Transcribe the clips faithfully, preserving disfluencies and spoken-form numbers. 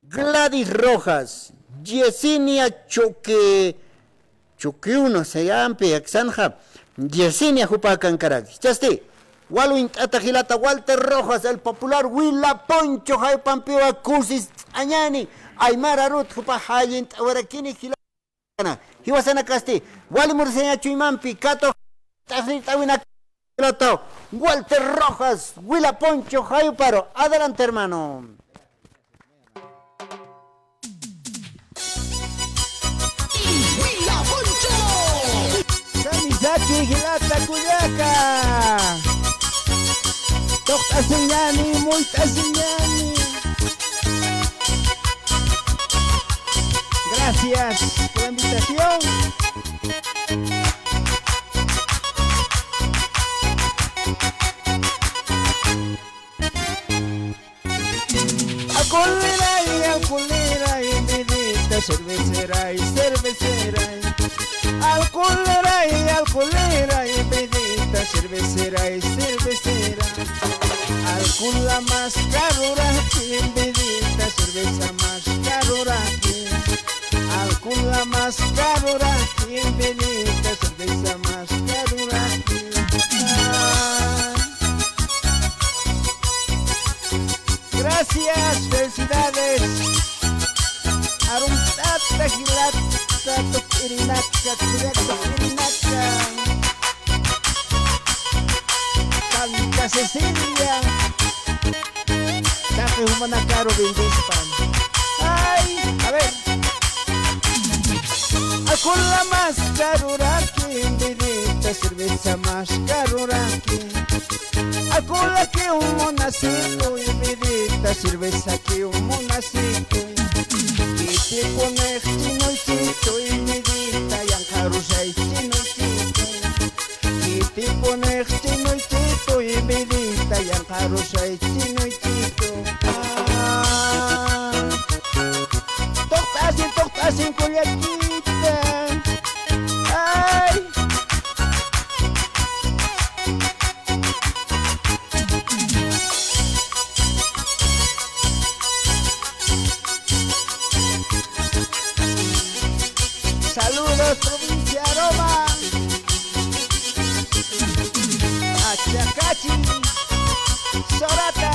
Gladys Rojas, Yesenia Choque, Choque uno, se llama, aksanxa, Yesenia jupa kankaraki. Jichhasti, wal uñt'ata jilata Walter Rojas, el popular Wila Poncho, jaypampiwa kusist'añäni, aymar arut jupa jallint'awarakini jilata. Jiwasanakasti, wali mursañachuymampi, katuq t'aqlirt'awinak jilata Walter Rojas, Wila Poncho, jayparu. Adelante, hermano. Samisaki jilata kullaka. Tuqt'asiñäni, muyt'asiñäni. Gracias por la invitación. Alcoholeray, alcoholeray, bebidita cerveceray, cerveceray. Alcoholeray, alcoholeray, bebidita cerveceray, cervecera. Alcohola más caruraki, bebidita cerveza más caruraki. Alcohola más caruraki, bebidita cerveza más caruraki. Ay. Gracias, felicidades. Arumt'ata jilata, tuqt'irinaka, kullaka tuqt'irinaka. Santa Cecilia. Taqi jumanakaru bendispan. Ay, a ver. Alcohola más caruraki, bebidita cerveza más caruraki. Alcoholakiw munasituy, bebidita cervezakiw munasituy. Kitipunix chinuychituy, bebidita yanqharusay chinuychituy. Kitipunix chinuychituy, bebidita yanqharusay chinuychituy. Ah. Tuqt'asin, tuqt'asin kullakita. Ay. Saludos, provincia Aroma. Achacachi, Sorata.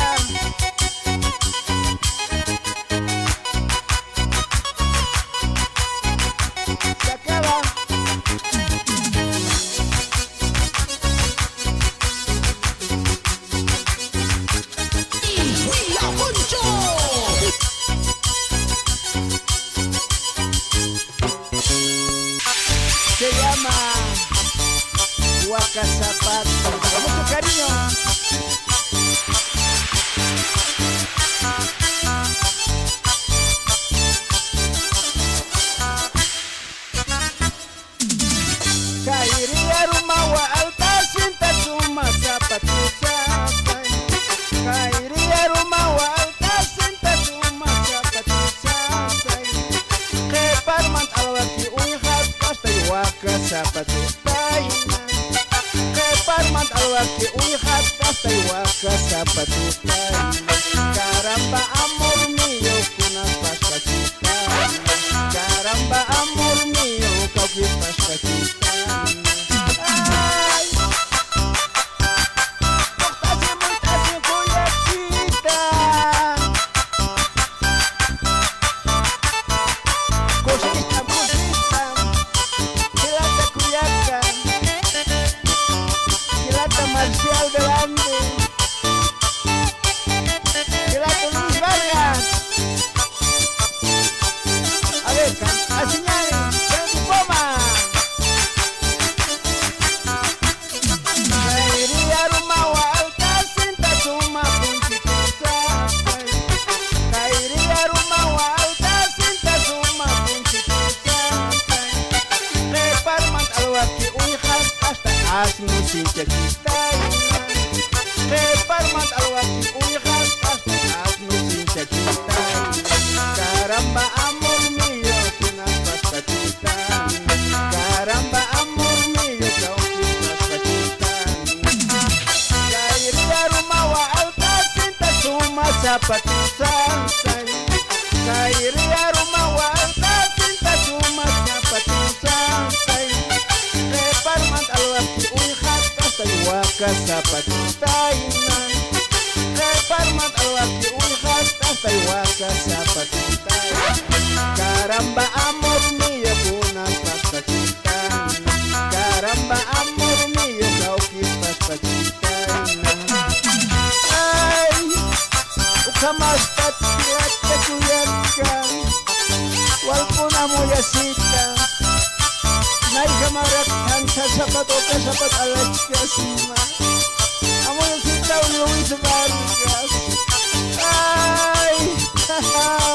Se acaba. Se llama Waka Zapato. Con mucho cariño. Kayri arumawa alta cinta suma zapatitay. Kayri arumawa alta cinta suma zapatitay. Qhiparman alwaki uñjat pastay waka zapatitay. Qhiparman alwaki uñjat pastay waka zapatitay. Caramba, amor mío, kunas pastachita. Caramba, amor mío, kawkis pastachita. Ay. Tuqt'asi, muyt'asi, kullakita. Kusistam, kusistam. Jilata kullaka. Jilata Marcial del Ande. Jilata Luis Vargas. A ver, can-, asiñay, Freddy Poma. Kayri arumawa alta cinta suma punchituta. Kayri arumawa alta cinta suma punchituta. Qhiparman alwaki uñjat pastay asnu sinchakitay. Qhiparman alwaki uñjat pastay asnu sinchakitay. Caramba, amor mío, kunas pastachita. Caramba, amor mío, kawkis pastachita. Kayri arumawa alta cinta suma zapatitay. Sapatayna, qhiparmat alwaqi uñjast'aspay waka sapatayna. Caramba, amor mío, kuna sapatayna. Caramba, amor mío, kawkispas sapatayna. Ay, ukhamaspat jilata kullaka, walpun amuyasita. Nayjamarak jancha sapat, uka sapat alaskasima. Amuyasita Luis Vargas. Ay, ay.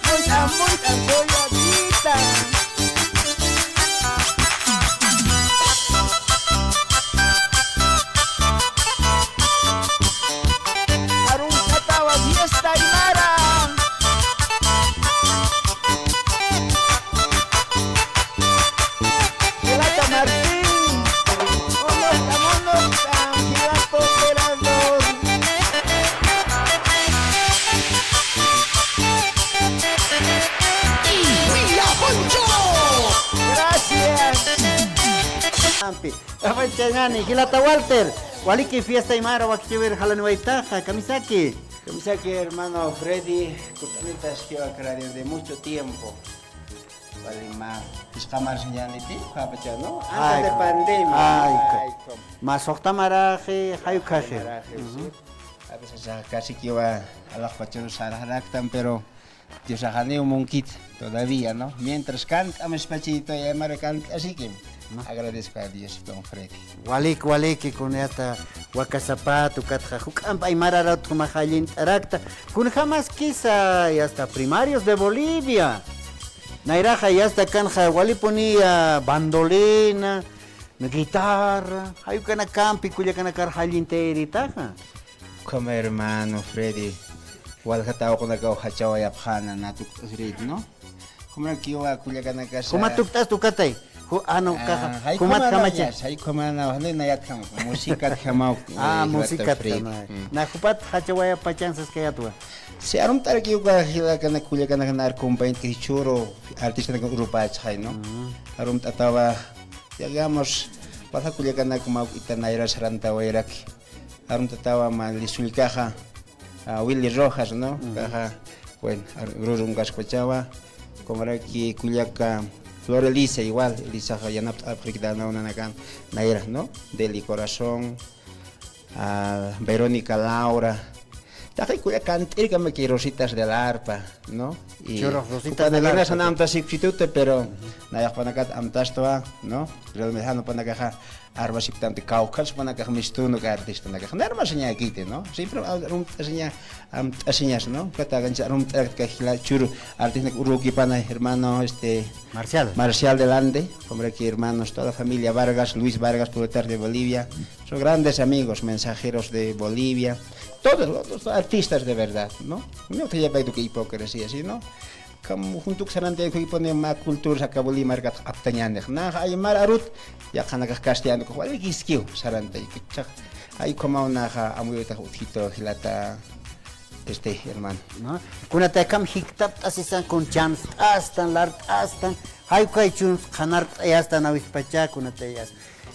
Munt'a, munt'a, joyatita. Arunt'atawa fiesta aymara. Jilata Martín. Unuqta, unuqta, jilata operador. Gracias. Ampi. Apachañani, jilata Walter. Waliki fiesta aymara wakichäwir jalaniwaytaxa, kamisaki. Kamisaki, hermano Freddy, kut'anitaskiwa, cráneo de mucho tiempo. Wali mä, phisqa marsiñäniti, ukapacha, ¿no? Antes de pandemia. Ay, ay, cómo. Mä suxta maraxi, jay ukhaxi. Maraxi, sí. A veces, ah, casi que iba a las cuatro horas a la redactan, pero Diosax janiw munkit todavía, ¿no? Mientras kant'amispachi, todavía aymara kant'asikim. Agradezco a Dios, don Freddy. Walik, walik, kunayata waka sapat, ukatxa juk'amp aymararat jumax jallint'arakta. Kunjamaskisa, ya está, primarios de Bolivia. Nayraxa, ya está, kanxa walipuniya bandolina, guitarra, jay ukanakampi kullakanakar jallint'ayritaxa. Como hermano Freddy, walja tawaqunakaw jachawayapxäna, na tukt'asirït, ¿no? Jumanakiwa kullakanakasa. Juma tukt'asta ukatay. Ju-, ah, no, ah, kaxa. Jay jumat jumanaw jamacha. Jay jumanaw, jani nayat jamaw, musicat jamaw, ah, eh, musicat Freddy. Jamaw. Mm. Na jupat jachawayapachan saskayatwa. Si arumt'arakiw uka jilakanak kullakanak nar compañit jichhüru artistanak urupächxay, ¿no? Mm. Arumt'atawa, digamos, walja kullakanak mä ita nayra sarantawayraki. Arumt'atawa mä lisullkaxa, ah, Willy Rojas, ¿no? Ujú. Kaxa, bueno, ar-, rurunkaskpachawa, kumaraki kullaka Flor Elisa igual, Elisaxa yanapt'apxiriktanwa nanakan nayra, ¿no? Deli Corazón, ah, Verónica Laura. Taqi kullaka kant'irkamaki Rositas del Arpa, ¿no? Y churux Rositas del Arpa. Jupanakanas amtasipxi tuta, pero nayax jupanakat amtastwa, ¿no? Realmente jan jupanakaxa armasipktanti, kawkhan jupanakax mistun uka artistanakax. Na armasiñäkiti, ¿no? Siempre arumt'asiña, amt'asiñas, ¿no? Katakancha arumt'arakta jila churu artistanak urukipana, hermano, este, Marcial. Marcial del Ande, hombre, aquí, hermanos, toda la familia Vargas, Luis Vargas, proletar de Bolivia, son grandes amigos, mensajeros de Bolivia, todos los, los artistas de verdad, ¿no? No te lleva tu hipocresía, ¿sí, no? Como junto que sarantay kuypone ma cultura saka Bolivia markat aptañanix. Naxa aymar arut, yaqhanakax castellano kuj wali kiskiw sarantay. Kuchax, ay, como naxa amuyutax utjito jilata, este, hermano. ¿No? Kunatay kam jiktapt'asisan, kun chanst'astan, lart'astan, jay ukay chunsa qhanart'ayastan awispacha, kunatayas.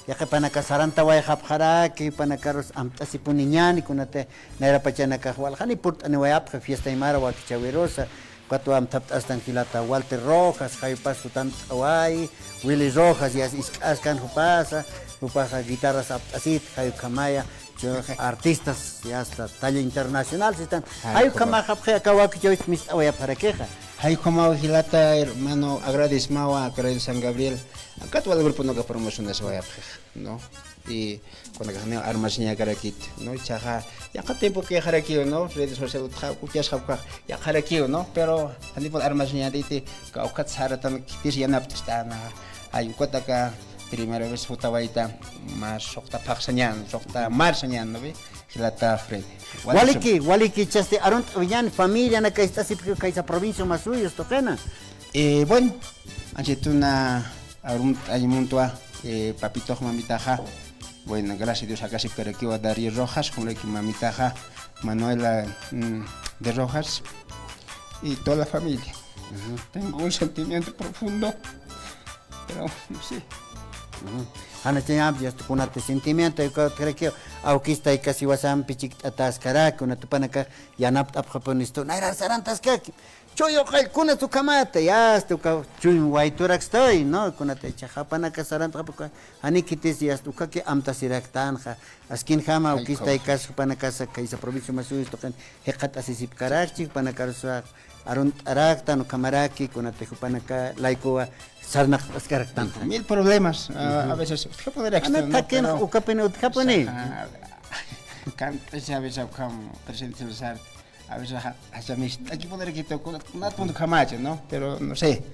Yaqhipanaka sarantawayxapxaraki, jupanakarus amt'asipuniñäni, kunatay nayrapachanakax walja jani purt'aniwayapxi fiesta aymara wakichäwirusa, ukatwa amthapt'astan jilata Walter Rojas, jay jupas jutant'awayi, Willy Rojas, ya isk'askan jupasa, jupaxa guitarras apt'asit, jay ukhamaya, chu-, artistas, ya hasta talla internacional, sistan. Jay ukhamaxapxi aka wakichäwis mist'awayapxarakixa. Jay ukhamaw jilata, hermano, agradecmawa, Acrael San Gabriel, akat wal grupo nuka promocionaswayapxixa, ¿no? Y kunakaxniw armasiñakarakit, ¿no? Chaxa, yaqha tiempo kixarakiw, ¿no? Redes sociales utxa, kuchasxa ukax, yaqharakiw, ¿no? Pero, janipun armasiñatiti, kawkhat saratan kitis yanapt'istana, ay, ukataka, primera vez jutawayta, más suxta phaxsañan, suxta marsañan, ¿no ve? Jilata Freddy. Waliki, waliki, chasti arunt'awiñan, familianaka ist'asipki kaysa provincia Omasuyos tuqina. Eh, bueno, anchituna arumt'añ muntwa, eh, papitox mamitaxa. Bueno, gracias a Dios, akasipkarakiwa Darío Rojas, jumraki mamitaxa, Manuela, mm, de Rojas, y toda la familia. Tengo un sentimiento profundo, pero no sé. Janachañampi, yasta kunati sentimiento, yo creo que awkistayka siwasampi chikt'ataskaraki, kunati jupanaka yanapt'apxapunistu, nayrar sarantaskaki. Chuyu qallkuna sukamata, yasta uka chuyu wayturakstay, ¿no? Kunati chhapanaka sarant'apxapuka, janikitis yasta ukaki amtasiraktänxa. Askinjama awkistaykas jupanakasa khaysa provincia Omasuyus tuqin jikxatasisipkarakchi, jupanakarusa arunt'araktan, ukhamaraki, kunati jupanaka laykuwa sarnaqt'askaraktan. Mil problemas, a, a veces utjapunirakstan, ¿no? Pero, utjapuni, utjapuni. O sea, kant'asi a veces ukham presente sar, a veces ha, hasta mis, aquí poder que te, con, con, con, ¿no? Pero no sé,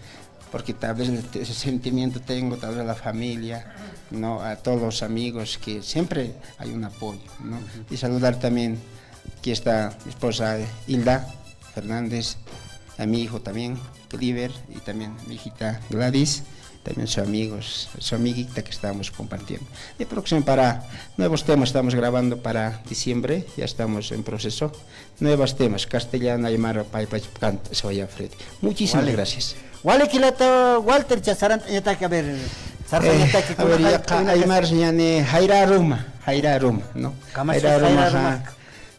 porque tal vez ese sentimiento tengo, tal vez la familia, ¿no? A todos los amigos que siempre hay un apoyo, ¿no? Y saludar también, aquí está mi esposa, eh, Hilda Fernández, a mi hijo también, Cliver, y también mi hijita Gladys, también sus amigos, su amiguita que estamos compartiendo. Y próximo para nuevos temas, estamos grabando para diciembre, ya estamos en proceso. Nuevos temas, castellano, aymara, paypach, canta, se vaya Freddy. Muchísimas gracias. Wali jilata Walter, cha sarant'añataki, a ver, sarant'añataki, eh, a ver, kuna, yaqa, kuna aymar, ñani, jayra aruma, jayra aruma, ¿no? Jayra aruma, jayra aruma.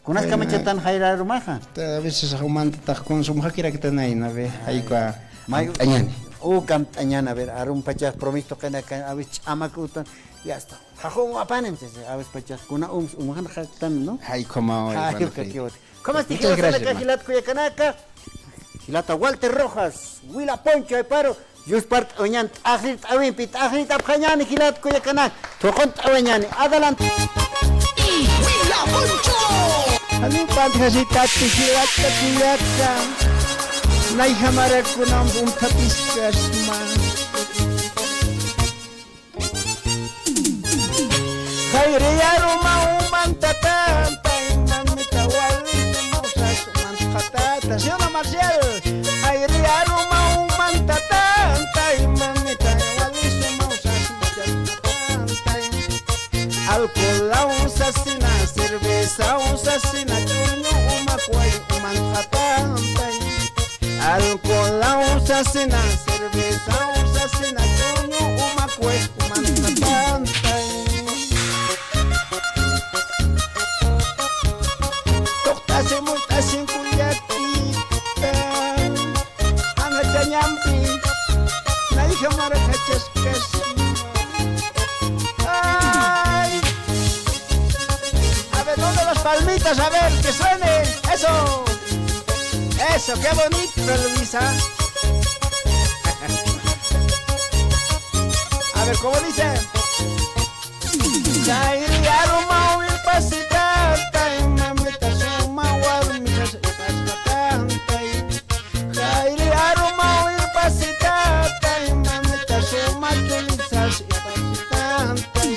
Kunas kamachatan jayra arumaxa. A veces jumanta taq consum jakiraktanay, ¿no ve? Ay, jayka, may, amt'añani. Uka amt'añani, a ver, arum pachax promisto qina, a veces ch'amak utan, ya está. Jajum apanim, a veces pachax kuna ums, umjan jaktan, ¿no? Jaykhama, jaykhama. Muchas gracias, hermano. Jilat kullakanaka. Jilata Walter Rojas, Wila Poncho, ayparu, yuspart'awañan, t'aqlirt'awimpi, t'aqlirt'apxañani, jilat kullakanaka, thuqunt'awañani, adelante. Wila Poncho. Janiw pantjasitati, jilata kullaka. Nayjamarakunam umthapiskasma. Jayri aruma umantatantay, mamita, wali suma usas umantatantay. ¿Sí o no, Marcial? Jayri aruma umantatantay, mamita, wali suma usas umantatantay. Alcohol sasina, cerveza sasina, ch'uñu umakway umantatantay. Alcohol sasina, cerveza sasina, ch'uñu umakway umantatantay. Tuqt'asi muyt'asin kullakita, anachañampi, nayjamara jachaskasma. Ay. A ver, ¿dónde las palmitas? A ver, que suene. Eso. Eso, qué bonito, Luisa. A ver, ¿cómo dice? Jayri aruma uñpasitatay, mamita, suma warmi sas ipasqatantay. Jayri aruma uñpasitatay, mamita, suma ch'uñu sas ipasqatantay.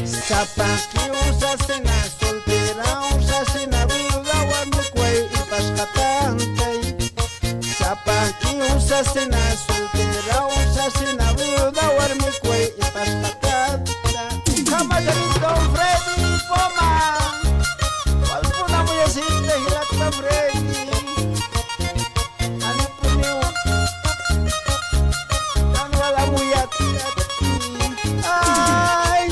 Sapa kiw sasina, soltera sasina, viuda warmikway ipasqatantay. Sapa kiw sasina, soltera sasina, viuda warmikway ipasqatantay. Kamachari, don Freddy Poma. Walpuna muyasita, jilata Freddy. Anipuniw. Anwal amuyat. Ay.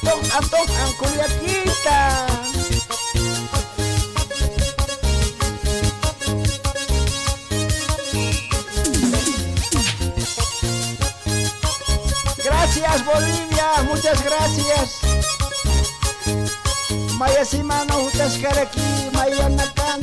Toq'an, toq'an kullakita. Gracias, Bolivia, muchas gracias. Mayasimana jutaskaraki, mayanakan